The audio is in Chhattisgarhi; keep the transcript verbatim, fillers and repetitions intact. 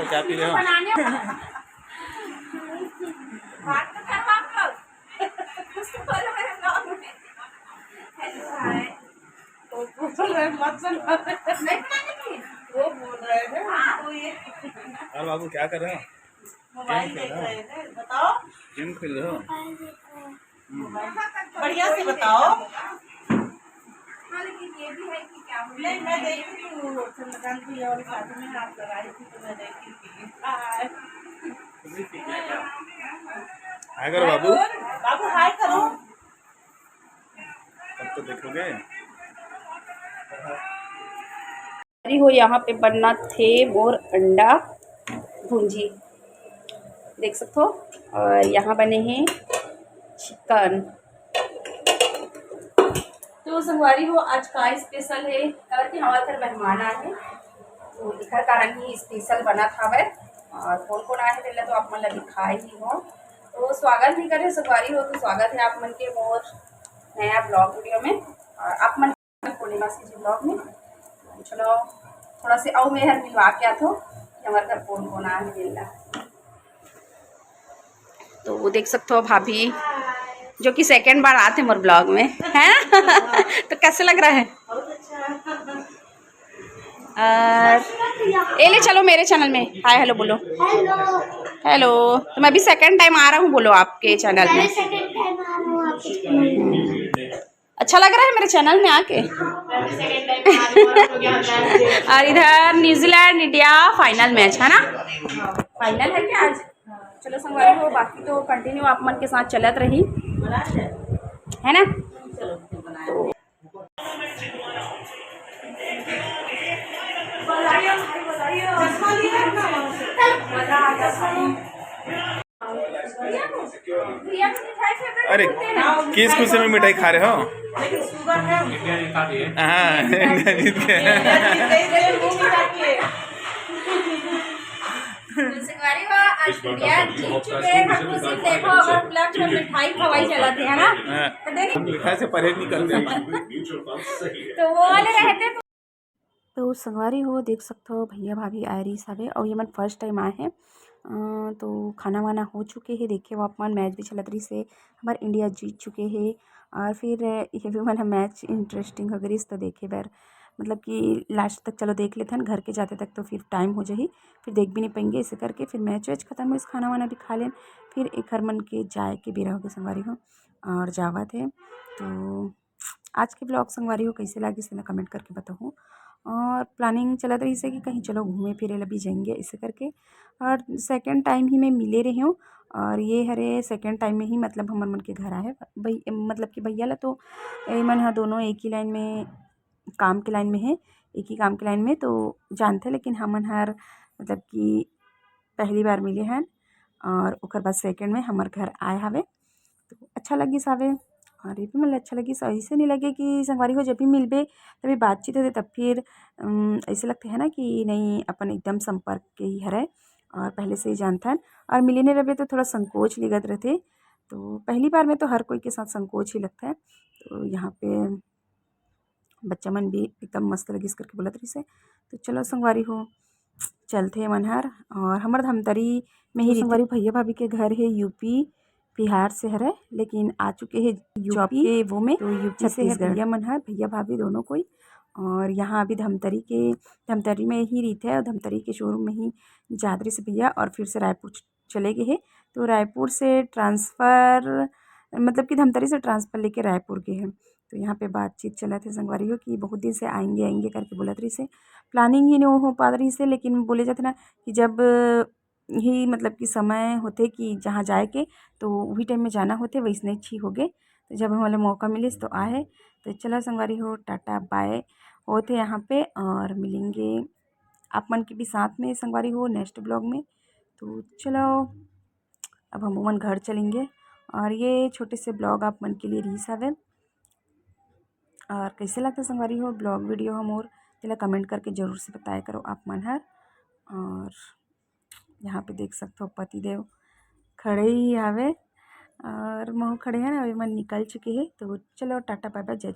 क्या पी रहे हो? बनाने बात तो करो आप लोग। कुछ तो बोलो मेरे vlog में। हेलो, हाय। वो बोल रहे हैं, मत सुना। नहीं बनाने की? वो बोल रहे हैं। हाँ, वो ये। और बाबू, क्या कर रहे हो? मोबाइल देख रहे हैं, बताओ। गेम खेल रहे हो? बढ़िया से बताओ। हाँ, लेकिन ये भी है कि क्या बोलते नहीं, मैं हैं? देखी थी वो चंद्रकांत भैया वाली शादी में हाथ लगाई थी, तो मैं देखी थी। हाय। हाय करो बाबू। बाबू, हाय करो। अब तो देखोगे। अरे हो, यहाँ पे बनना थे मोर अंडा भुंजी, देख सकते हो। और यहाँ बने हैं चिकन। तो संगवारी हो, आज का स्पेशल है, काबर कि हमारे घर मेहमान आए हैं, तो इखर कारण ही स्पेशल बनत हावय। और कौन कौन आए हैं पहले तो आप मन ला दिखाए ही हो, तो स्वागत भी करे संगवारी हो। तो स्वागत है आप मन के मोर नया vlog video में। और आप मन पूर्णिमा से जी vlog में। चलो, थोड़ा से अउ मैं हर मिलवा के आथो कि हमारे घर कौन कौन आए हैं तेला। तो वो देख सकते हो भाभी, जो कि सेकंड बार आते मोर vlog में, है। तो कैसे लग रहा है? बहुत अच्छा। और ये ले चलो मेरे चैनल में हाय हेलो बोलो। हेलो। तो मैं भी सेकंड टाइम आ रहा हूँ, बोलो आपके चैनल में। सेकंड टाइम आ रहा हूँ आपके चैनल में। अच्छा लग रहा है मेरे चैनल में आके? और इधर न्यूजीलैंड इंडिया फाइनल मैच है ना, फाइनल है क्या आज? चलो संगवारी हो, बाकी तो कंटिन्यू आप मन के साथ चलत रही, है ना? अरे, किस खुशी में मिठाई खा रहे हो? हाँ, जीत गए। संगवारी हो, आज इंडिया जीत चुके हैं। हम खुशी देखो, अगर ब्लैक में मिठाई खवाई चला थे, है ना? हाँ, तो देख, मिठाई से परहेज नहीं करते। तो वो वाले रहते तो तो संगवारी हो, देख सकते हो भैया भाभी आए रही हवे, और ये मन फर्स्ट टाइम आए हैं। अ, तो खाना वाना हो चुके हे, देखे हो आप मन, मैच भी चलत रही से, हमार इंडिया जीत चुके हे। और फिर ये भी मन मैच इंटरेस्टिंग हो गई, तो देखे बर मतलब कि लास्ट तक चलो देख लेथन, घर के जाते तक तो फिर टाइम हो जाही, फिर देख भी नहीं पाएंगे। इसे करके फिर मैच वैच खत्म होइस, खाना वाना भी खा लेन, फिर एखर मन के जाए के बेरा होगे संगवारी हो, और जावत हे। तो आज के vlog संगवारी हो कैसे लागिस तेला कमेंट करके बताहू। और प्लानिंग चलत रहिस हे कि कहीं चलो घूमे फिरे ला भी जाएंगे इसे करके। और सेकंड टाइम ही मैं मिले रही हूँ, और ये हरे सेकंड टाइम में ही मतलब हमर मन के घर आए हे। भाई मतलब कि भैया ला तो ए मन ह दोनों एक ही लाइन में, काम के लाइन में है, एक ही काम के लाइन में तो जानते, लेकिन हमन हर मतलब कि पहली बार मिले हैं, और ओकर बाद सेकंड में हमर घर आए हवे। तो अच्छा लगिस हवे, और ये भी मतलब अच्छा लगिस। ऐसे नहीं लगे कि संगवारी हो जब भी मिलबे तभी बातचीत होते, तब फिर अम, ऐसे लगते है ना कि नहीं, अपन एकदम संपर्क के ही हरे और पहले से ही जानथन। और मिले नहीं रहे तो थोड़ा संकोच लिगत रहते, तो पहली बार में तो हर कोई के साथ संकोच ही लगता है। तो यहाँ पे बच्चा मन भी एकदम मस्त लगिस करके बोलत रहिस हे। तो चलो संगवारी हो, चलथे मन हर। और हमर धमतरी में ही संगवारी भैया भाभी के घर हे, यूपी बिहार से हरे, लेकिन आ चुके हे जॉब के वो में, तो यूपी से हे छत्तीसगढ़। भैया मन हर, भैया भाभी दोनों कोई। और यहाँ अभी धमतरी के, धमतरी में ही रहिथे और धमतरी के शोरूम में ही जात रहिस भैया, और फिर से रायपुर चले गए हे। तो रायपुर से ट्रांसफ़र, मतलब कि धमतरी से ट्रांसफ़र लेके रायपुर गए हे। तो यहाँ पे बातचीत चलत हे संगवारी हो कि बहुत दिन से आएंगे आएंगे करके बोलत रहिस हे, प्लानिंग ही नहीं हो पात रहिस हे। लेकिन बोले जाथे ना कि जब ही मतलब कि समय होथे कि जहाँ जाए के, तो वही टाइम में जाना होथे, वैसने ही होगे। तो जब हमला मौका मिलिस तो आए। तो चलो संगवारी हो, टाटा बाय होथे यहाँ पे, और मिलेंगे आप मन के भी साथ में संगवारी हो नेक्स्ट ब्लॉग में। तो चलो, अब हम ओमन घर चलेंगे, और ये छोटे से ब्लॉग आप मन के लिए रहिस हवे। और कैसे लगता संगवारी हो ब्लॉग वीडियो हमर, तेला कमेंट करके जरूर से बताया करो आप मन हर। और यहाँ पे देख सकते हो पतिदेव खड़े ही हवे, और महू खड़े हैं ना, अभी मन निकल चुके हैं। तो चलो, टाटा बाय बाय, जय जोहार।